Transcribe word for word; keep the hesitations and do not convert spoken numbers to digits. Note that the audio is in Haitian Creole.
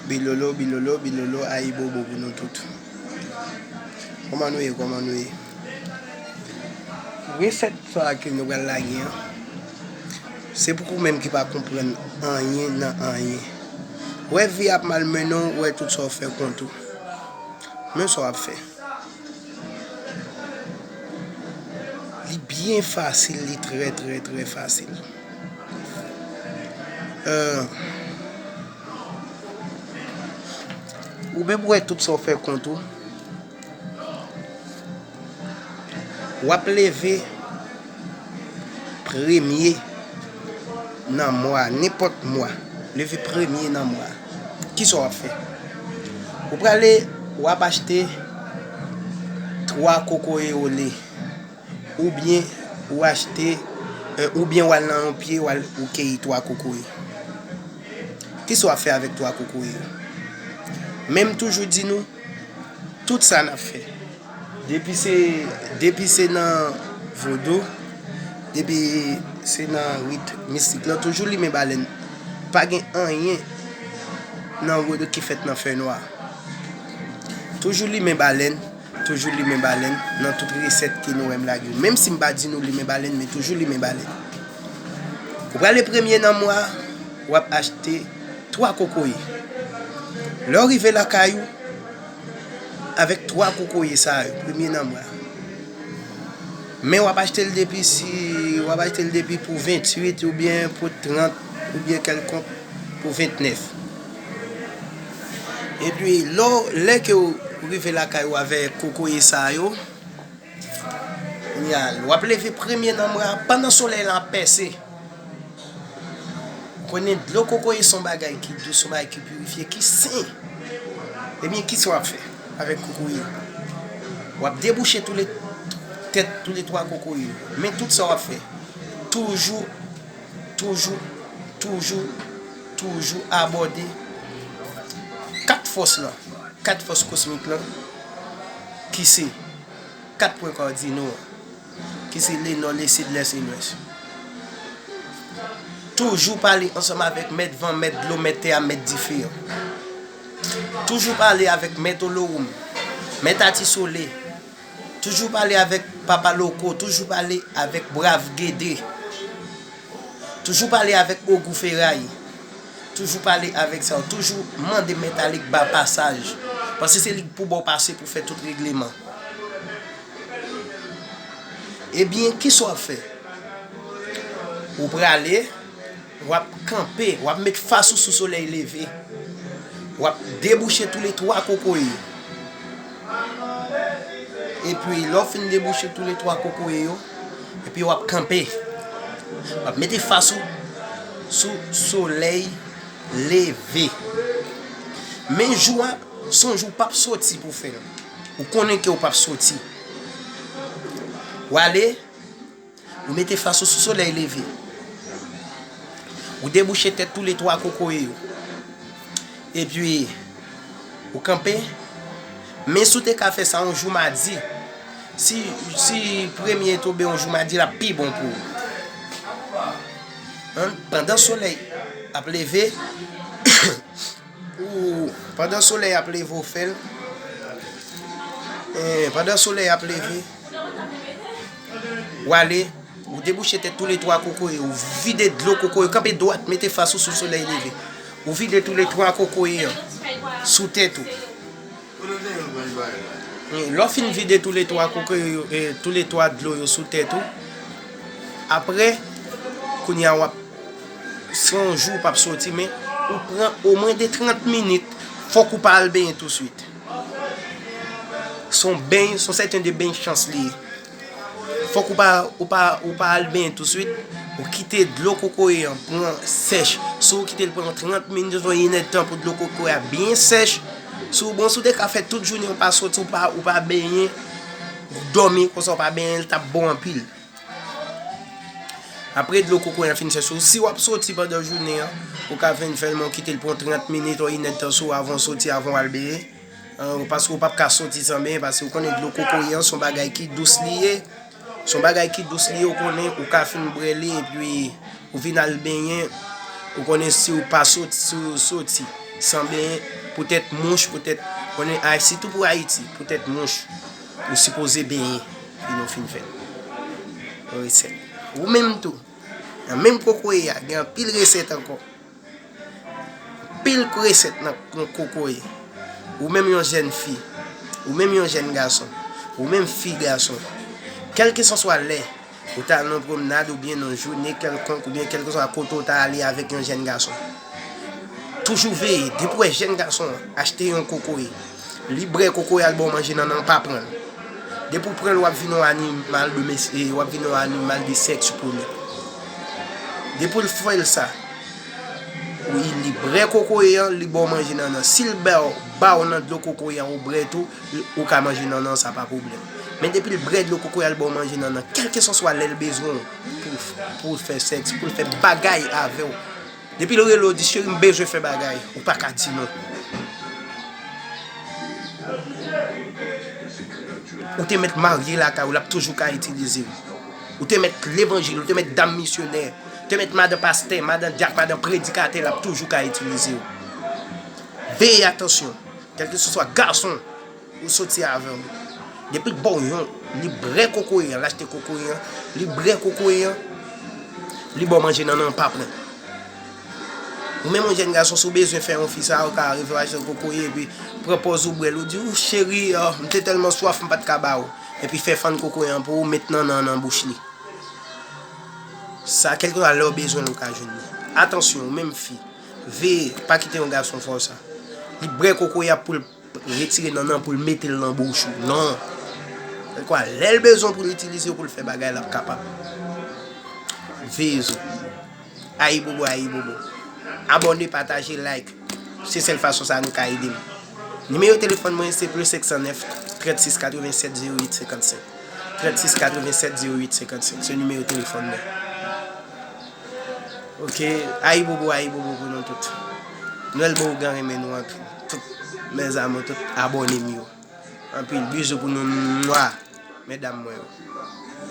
Bilolo, bilolo, bilolo, ayibobo pou nou tout. Kòman nou ye, kòman nou ye? Resèt sa ke nou pral lage an, se pou ou menm ki pa konprann anyen nan anyen. Ou wè vi ap malmennen w, ou wè tout sa w fè kont ou. Men sa w ap fè. Li byen fasil, li trè, trè, trè fasil. Euh, ou menm ou wè tout sa w fè kont ou. W ap leve premye nan mwa, nenpòt mwa. Leve premye nan mwa. Kisa w ap fè? Ou prale, w ap achte twa kokoye ole. Oubyen ou achte, euh, oubyen w al nan yon pye, w al, ou keyi twa kokoye. Kisa w ap fè avèk twa kokoye yo? Men m toujou di nou, tout sa n ap fè, depi se, depi se nan vodou, depi se nan rit mistik lan, toujou limen balèn. Pa gen anyen nan vodou ki fèt nan fènwa. Toujou limen balèn, toujou limen balèn nan tout resèt ke nou wè m lage yo. Menm si m pa di nou limen balèn, men toujou limen balèn. Ou prale premye nan mwa, w ap achte twa kokoye. Lè w rive lakay ou, avèk twa kokoye sa yo, premye nan mwa. Men w ap achte l depi si, w ap achte l depi pou venntuit oubyen pou trant oubyen kèlkonk pou ventnèf. Epi lè w, lè ke w rive lakay ou avèk kokoye sa yo, kounye a, w ap leve premye nan mwa a pandan solèy la ap pèse. Konnen dlo kokoye se yon bagay ki dous, se yon bagay ki pirifye, ki sen. Ebyen, kisa w ap fè avèk kokoye? W ap debouche tou le tèt, tou le twa kokoye yo. Men tout sa w ap fè, toujou, toujou, toujou, toujou abòde kat fòs lan, kat fòs kosmik lan, ki se kat pwen kardino an, ki se le nò, le sid, lès e lwès. Toujou pale ansanm avèk mèt van, mèt dlo, mèt tè a, mèt dife an. Toujou pale avèk mèt Olowoum, mèt Ati Sole. Toujou pale avèk Papa Loko, toujou pale avèk Brav Gede. Toujou pale avèk Ogou Feray. Toujou pale avèk sa yo. Toujou mande mèt Alek ba pasaj. Paske se li k pou ba w pase pou fè tout regleman. Ebyen, kisa w ap fè? Ou prale, w ap kanpe, w ap met fas ou sou solèy leve. W ap debouche tou le twa kokoye yo. Epi, lè w fin debouche tou le twa kokoye yo, epi w ap kanpe. W ap mete fas ou sou solèy leve. Men jou a, se yon jou w p ap soti pou fè l. Ou konnen ke w p ap soti. W ale, ou mete fas ou sou solèy leve. Ou debouche tèt tou le twa kokoye yo. Epi, ou kanpe. Men si w te ka fè sa yon jou madi, si, si premye tonbe yon jou madi, l ap pi bon pou ou. Hein? Pandan solèy ap leve, ou, pandan solèy ap leve, ou fè l. Eh, pandan solèy ap leve, w ale, ou debouche tèt tou le twa kokoye, ou vide dlo kokoye, kanpe dwat, mete fas ou sou solèy leve. Ou vide tou le twa kokoye an sou tèt ou. Lè w fin vide tou le twa kokoye yo, eh, tou le twa dlo yo sou tèt ou, apre, kounye a w ap, se yon jou w p ap soti, men ou pran omwen de trant minit, fòk ou pa al benyen touswit. Se yon beny, se yon sèten de beny chans li ye. Fòk ou pa, ou pa, ou pa al benyen touswit. Ou kite dlo kokoye an pran sèch. Si w kite l pran trant minit, yon inèdtan pou dlo kokoye a byen sèch. Si w, bon, si w te ka fè tout jounen w pa soti, w pa, w pa benyen, w dòmi konsa, w pa benyen, l t ap bon anpil. Apre dlo kokoye an fin sèch, si w ap soti pandan jounen an, ou ka vin fè l, men w kite l pran trant minit, yon inèdtan sou w avan w soti, avan w al benyen. An, paske w p ap ka soti san benyen, paske w konnen dlo kokoye an se yon bagay ki dous li ye. Se yon bagay ki dous li ye, ou konnen, ou ka fin bwè li, epi ou vin al benyen. Ou konnen si w pa soti, si w soti san benyen, poutèt mouch, poutèt, konnen, ay, sitou pou Ayiti, poutèt mouch, ou sipoze benyen, epi nou fin fè l. Yon resèt. Ou menm tou, nan menm kokoye a, gen anpil resèt ankò. Anpil resèt nan, nan kokoye. Ou menm yon jèn fi, ou menm yon jèn gason, ou menm fi gason, kèlkeswa lè, ou ta al nan pwomnad oubyen nan jounen kèlkonk oubyen kèlkeswa kote w ta ale avèk yon jèn gason. Toujou veye, depi w wè jèn gason an achte yon kokoye, li brè kokoye a, l ba w manje nan nan, pa pran l. Depi w pran l, w ap vin yon animal domestik, w ap vin yon animal de sèks pou li. Depi l fè l sa, wi, li brè kokoye an, li ba w manje nan nan. Si l ba w, ba w nan dlo kokoye an, ou brè tou, ou ka manje nan nan, sa pa pwoblèm. Men depi l brè dlo kokoye a, l ba w manje nan nan, kèlkeswa lè l bezwen w pou, pou l fè sèks, pou l fè bagay avè w, depi l rele w, di, "Cheri, m bezwen fè bagay," ou pa ka di non. Ou te mèt marye lakay ou, l ap toujou ka itilize w. Ou te mèt levanjil, ou te mèt dam misyonè, ou te mèt madan pastè, madan dyak, madan predikatè, l ap toujou ka itilize w. Veye, atansyon, kèlkeswa gason ou soti avè l, depi l ba w yon, li brè kokoye an, l achte kokoye an, li brè kokoye an, li ba w manje nan nan, pa pran. Ou menm yon jèn gason, si w bezwen fè yon fi sa, ou ka rive w achte kokoye, epi pran pòz ou bwè l, ou di, "Ou cheri, ah, m te tèlman swaf, m pa t ka ba ou." Epi fè fann kokoye an pou ou, met nan nan nan bouch li. Sa, kèlkeswa lè w bezwen l, ou ka jwenn li. Atansyon, ou menm fi, veye, pa kite yon gason fè w sa. Li brè kokoye a pou l retire nan nan pou l mete l nan bouch ou. Non. Kèlkeswa lè l bezwen pou l itilize w pou l fè bagay, l ap kapab. Veye zo. Ayibobo, ayibobo. Abòne, pataje, like. Se sèl fason sa nou ka ede m. Nimewo telefòn mwen se plis senk san nèf, trant sis, katrevennsèt, zewo uit, senkannsenk. Trant sis, katrevennsèt, zewo uit, senkannsenk. Se nimewo telefòn mwen. Ok, ayibobo, ayibobo pou nou tout. Nwèl bon ougan renmen nou anpil. Tout, mèzami, tout abòne m yo. Anpil bizou pou nou nwa, medam mwen yo.